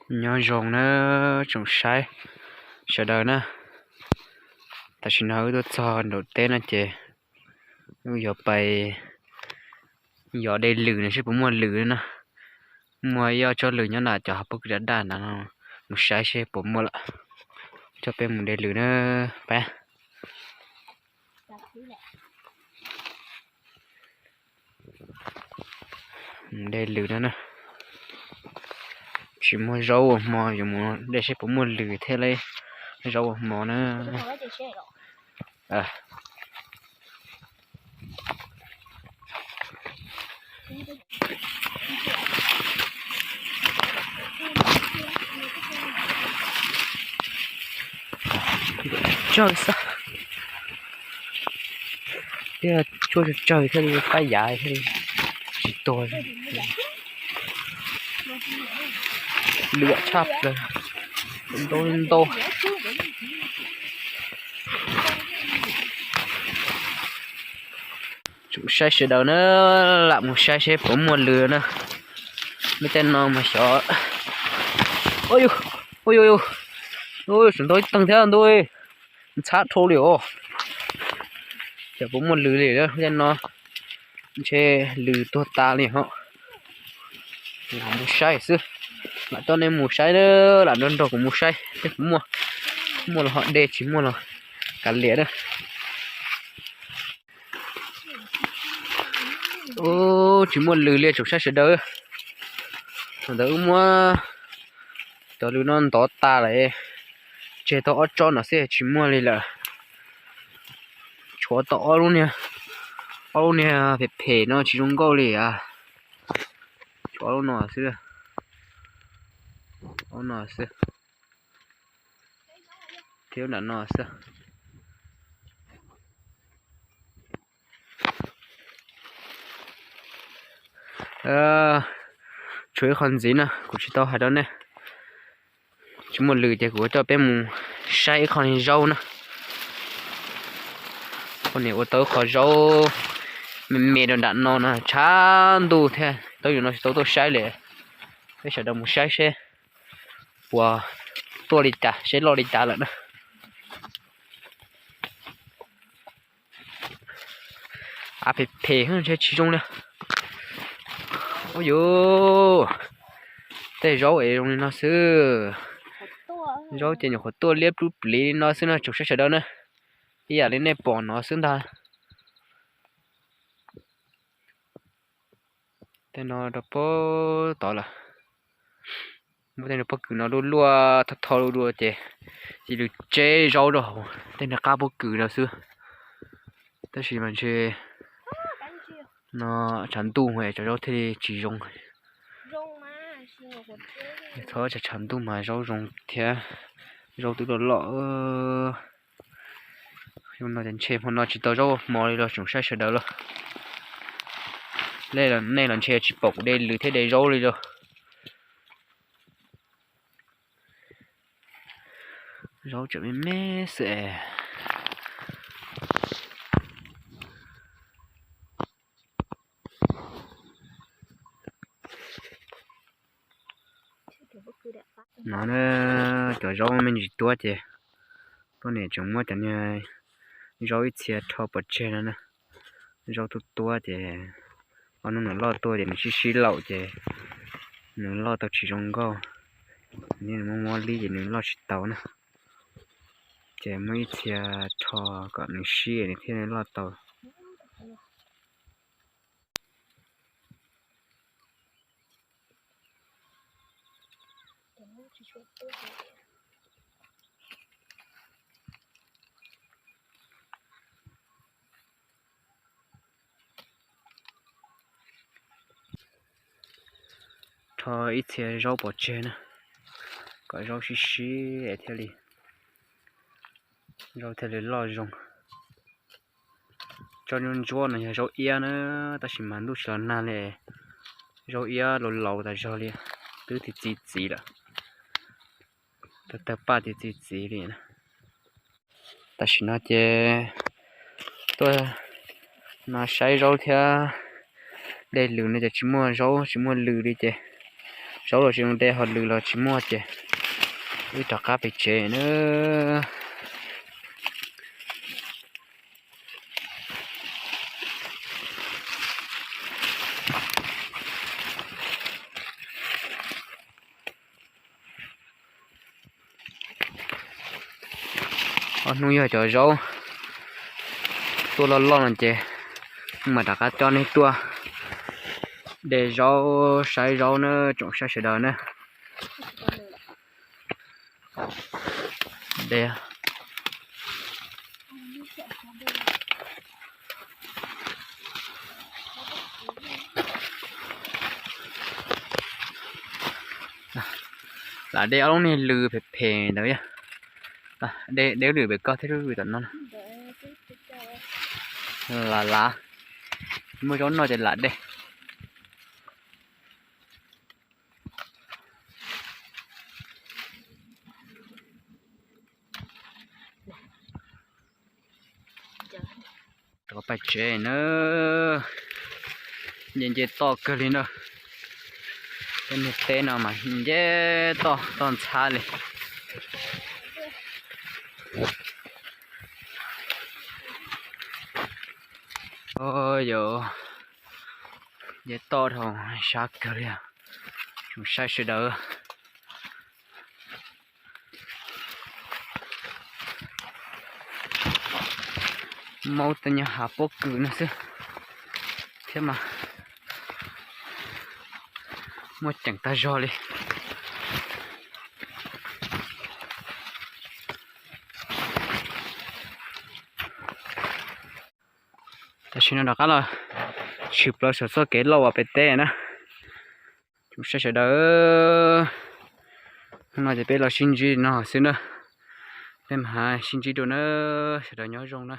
Nyob zoo na tsoom saib sawv daws na. Tam sim no wb tuaj txog nraum teb no ces wb yuav pais yos de lws no seb puas muaj lws na. Muaj ib ob tsob lws nyob nram cov hav pob kws daj daj ntawd no, mus saib seb puas muaj lawm. Coj peb mus de lws na peb. Mus de lws no na. Tsis muaj zaub ua hmo, yuav mus de seb puas muaj lws thiab li zaub ua hmo na. Tsawg xwb, thiab tshuaj tsawg thiaj li pab yav thiaj li tsis tuag. Lwam tshaj plaws, ntau ntau. Tsoom saib sawv daws na, lam mus saib seb puas muaj lws na. Lub caij no mas xyov, ua, ua, ua, tseem ntau ib teeg thiab ntuj, ntxhab dhau li os. Xyov puas muaj lws li lub caij no, ntshe lws tuag tas li ho. Lam mus saib xwb, lam coj nej mus saib na, lam nrog nrog kuv mus saib seb puas muaj, muaj los ho de, tsis muaj los kav liam na. Ub, tsis muaj lws li tsoom saib sawv daws. Thaum ntawd wb muab cov lws no ntov tas lawm, tseg tau ob tsob no xwb tsis muaj li lawm. Tshuav tau ob lub niag, ob lub niag phem phem no tsis zoo nkauj li as. Tshuav ob lub no xwb, ob lub no xwb, thiab lub nram no xwb. Tshuav ib qho ntxiv na, kuv tsis tau hais rau nej. Tsis muaj lws ces kuv coj peb mus saib ib qho zaub na. Poj niam ua tau ib qho zaub me me rau nram no no, tshav ntuj thiab, tab sis no tsis tau tuaj saib li. Peb sawv daws mus saib seb puas tuaj li cas, seb loj li cas lawm na. Av phem phem ntshe tsis zoo li. Ub yuv, tej zaub es zoo li no xwb. Zaub ces nyuam qhuav tuaj liab plub pliv li no xwb no tsoom saib sawv daws na. Ib yam li nej pom no xwb ntag. Tej no rau puag tod lawm. Muab tej no pob kws no luaj luaj thov thov luaj dua ces cia li tseb zaub rau hauv tej niag qab pob kws no xwb. Tab sis mas ntshe no tshav ntuj es cov zaub thiaj li tsis zoo. Txhob tshav tshav ntuj mas zaub zoo thiab, zaub twb loj loj. Xyoo no ces ntshe hmo no tsis tau zaub ua hmo li los tsoom saib sawv daws los. Nej los ntshe tsis pom kuv de lws thiab de zaub li los. Zaub tseem me me xwb es. No na, cov zaub me ntsis tuab ces poj niam tseem muab cov niag zaub ib txhia rho pov tseg no na. Zaub tuab tuab ces ob hnub nws loj tuaj ces nws sib sib laum ces nws loj tau tsis zoo nkauj. Nws muaj muaj lib ces nws loj tsis tau na. Ces muab ib txhia rho kom nws sib nws thiaj loj tau. Rho ib txhia zaub pov tseg na, kom zaub sib sib thiaj li, zaub thiaj li loj zoo. Tsob ntsuab ntsuab no yog zaub iab na, tab sis mas ntuj tsis los nag li, zaub iab laus laus tas zog li, twb txi txiv txiv lawm, tawg tawg paj txi txiv txiv li. Tam sim no ces tuaj no saib zaub thiab de lws no ces tsis muaj zaub tsis muaj lws li ces Zaub los tsis zoo de, ho lws los tsis muaj ces wb rov qab pem tsev na. Ob hnub yog cov zaub tuaj loj loj no ces mam rov qab coj nej tuaj de zaub saib zaub na tsoom saib sawv daws na. De lam de ob lub niag lws phem phem ntawd. De, de lub lws pem ko thiab lub lws tom no. Lam lav, muaj zaub noj ces lam de. Rov pem tsev na, nce nce toj kawg li na. Tej niag teb no mas nce toj toj ntxhab li. Yog nce toj dhau sab kawg li, tsoom saib sawv daws. Maub tej nyuag hav pob kws no xwb thiab mas muaj ceem tag zog li. Tam sim no rov qab los tshwm plaws saum txoj kev loj uas pem teb na. Tsoom saib sawv daws, hnub no ces peb los sib ntsib no xwb na. Peb mam sib ntsib dua na, sawv daws nyob zoo na.